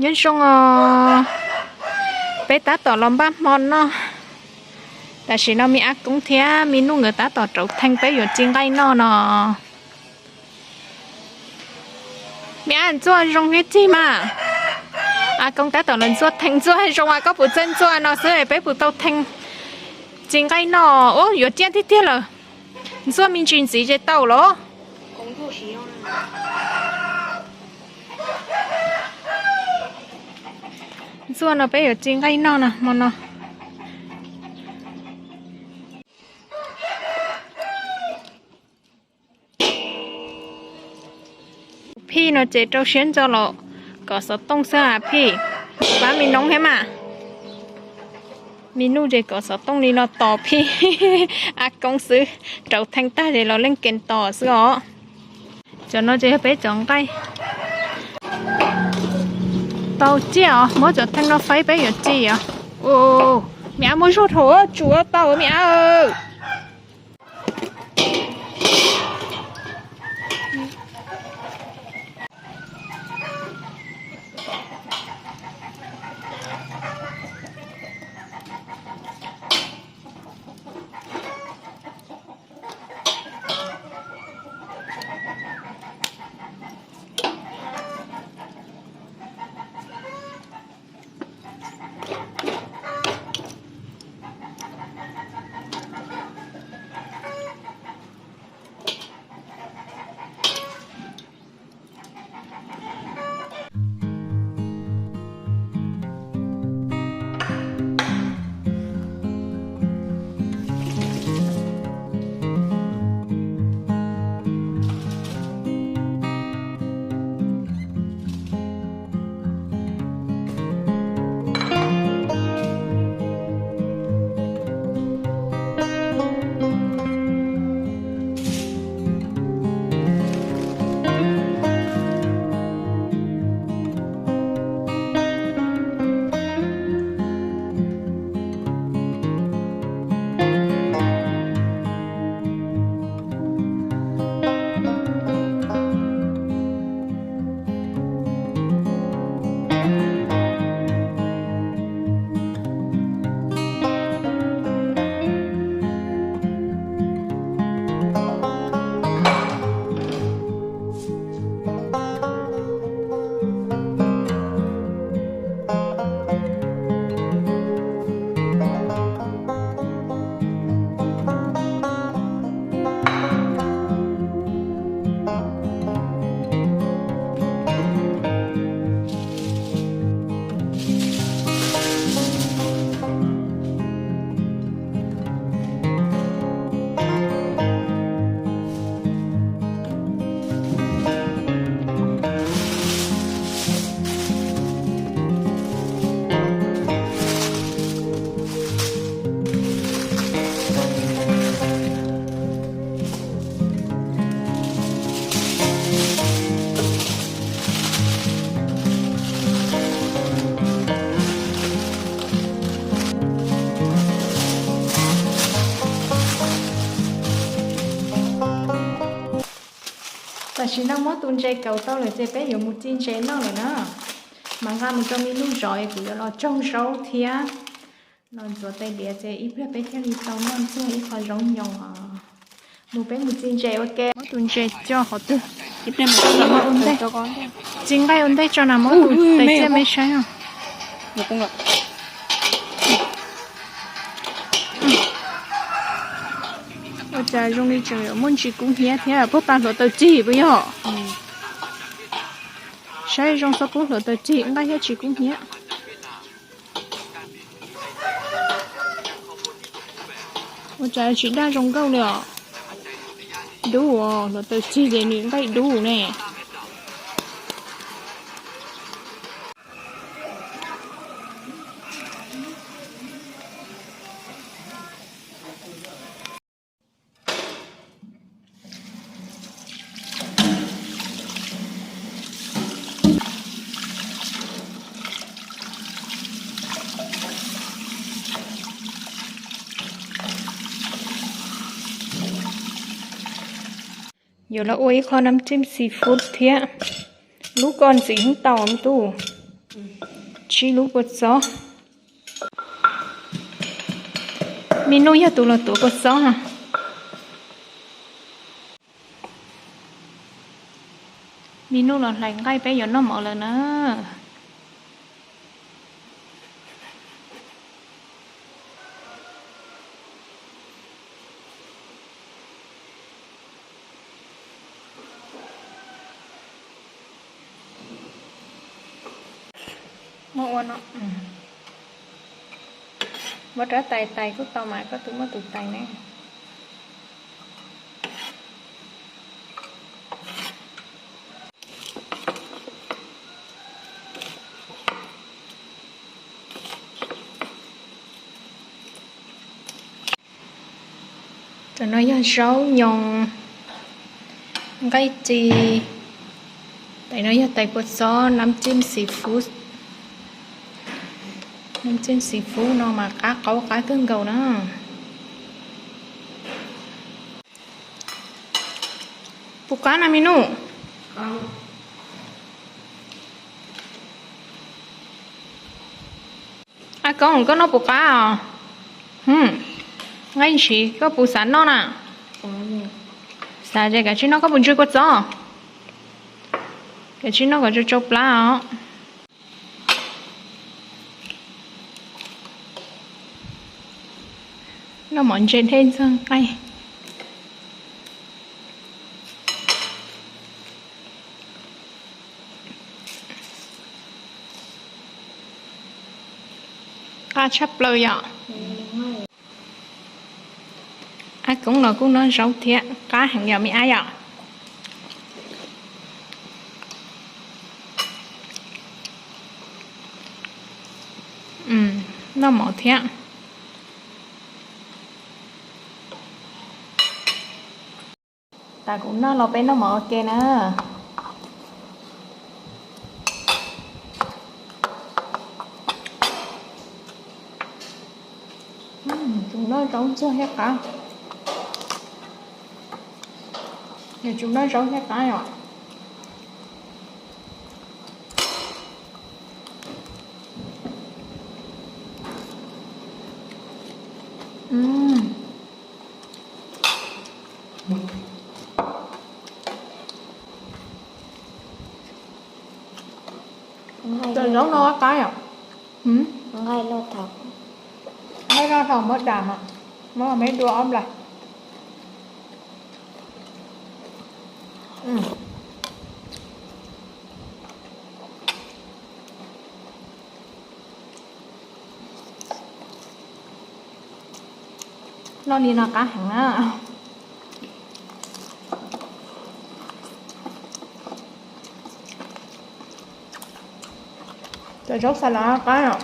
Nyob zoo os, peb tab tom los npaj hmo noj. Tam sim no me Ab Koob thiab me Nuj nkawd tab tom rauv theej peb yuav ci nqaij noj no. Me Ab, ntxuaj zoo thiab txig mas. Ab Koob tab tom los ntxuaj theej, ntxuaj zoo as, koj puas txawj ntxuaj no xwb peb puas tau theej ci nqaij noj. Ub, yuav ciaj tiag tiag lawm. Ntxuaj me ntsis ntxiv ces tau los. Ntxuaj no peb yuav ci nqaij noj no hmo no. Phij no ces rau siab ntso los kov xov tooj xwb a Phij. Pab me Noob thiab mas. Me Nuj ces kov xov tooj li no tos Phij. Ab Koob xwb, rauv theej tag ces los leej kees tos xwb os. Cov no ces yog peb cov nqaij. Tau ciaj os, muab cov theej no faib peb yuav ci os. Me Ab, muab zog dhau, tsum tau me Ab. Tam sim no muab tus ntses kauv tau lawm ces peb yuav mus ci ntses noj lawm na. Mas nqa mus rau me Nuj zov es kuv yuav los tsaug zaub thiab los ntxuav tais diav ces ib pliag peb thiaj li tau noj ntxuag ib qho zaub nyoos. Mus, peb mus ci ntses ua ke. Muab tus ntses coj qhov twg? Ci nqaij ua ntej tso na, muab tus tais ciaj me saib os. Ua cas zoo li tseem yuav muaj ntsis kub hnyiab thiab, puag ta hluav taws cig puas yog? Saib zoo xyov puag hluav taws cig nqaij thiab tsis kub hnyiab. Ua cas tsis daj zoo nkauj li os. Dub os, hluav taws cig ces nws nqaij dub ne. Yuav los ua ib qho nam tseem seafood thiab. Lub ko ntxiv tau me tub. Tsib lub kua txob. Me Nuj yog tus los tuav kua txob na. Me Nuj los hlais nqaij peb yuav noj mov lawm na. Muab ua no, muab rab tais tais kuj tau mas koj twb muab tus tais ne. Tam no yog zaub nyoos, nqaij ci. Tam no yog tais kua txob, nab cim xi fub. Nab cim xi fub no mas qab qaub qab kawg nkaus na. Puas qab na me Nuj? A Koob, koj noj puas qab os? Nqaij ntshis koj puas xav noj na? Xav ces kav tsij noj. Koj puas ntsw kua txob? Kav tsij noj kom tsau tsau plab os. Noj mov ntse dej ntxuag nqaij. Qab tshaj plaws yom. A Koob los kuj noj zaub thiab, qab heev yom me ab yom. Noj mov thiab. Tas kuv noj los peb noj mov ua ke na. Tus noj zaub ntxuag thiab qab. Tus noj zaub thiab qab yom. Tus zaub no qab yom. Nqaij loj thaum muab rau meb dua ob nplas. Noj li no qab heev na. Cov zaub xas lav qab os.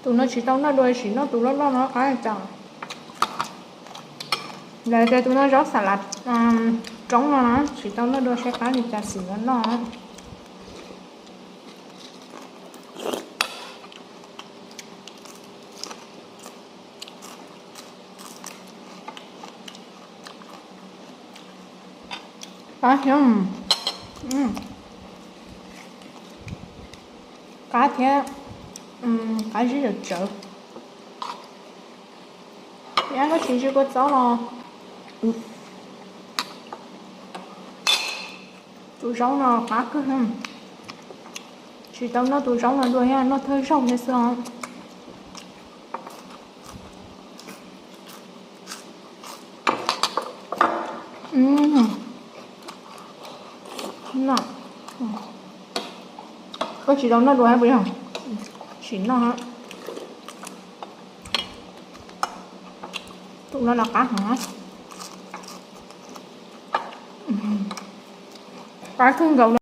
Tus no tsis tau noj dua, sim noj tus loj loj no qab cas. Lawv tias tus no zaub xas lav roob no na, tsis tau noj dua saib qab li cas, sim noj noj. Qab thiab. Qab thiab, qab zib zam tsawv. Yog koj tsis ntsw kua txob los tus zaub no qab kawg. Tsis tau noj tus zaub no dua, noj thawj zaug thiab xwb os. Koj tsis tau noj dua puas yog? Sim noj. Tus no los qab heev. Qab kawg nkaus.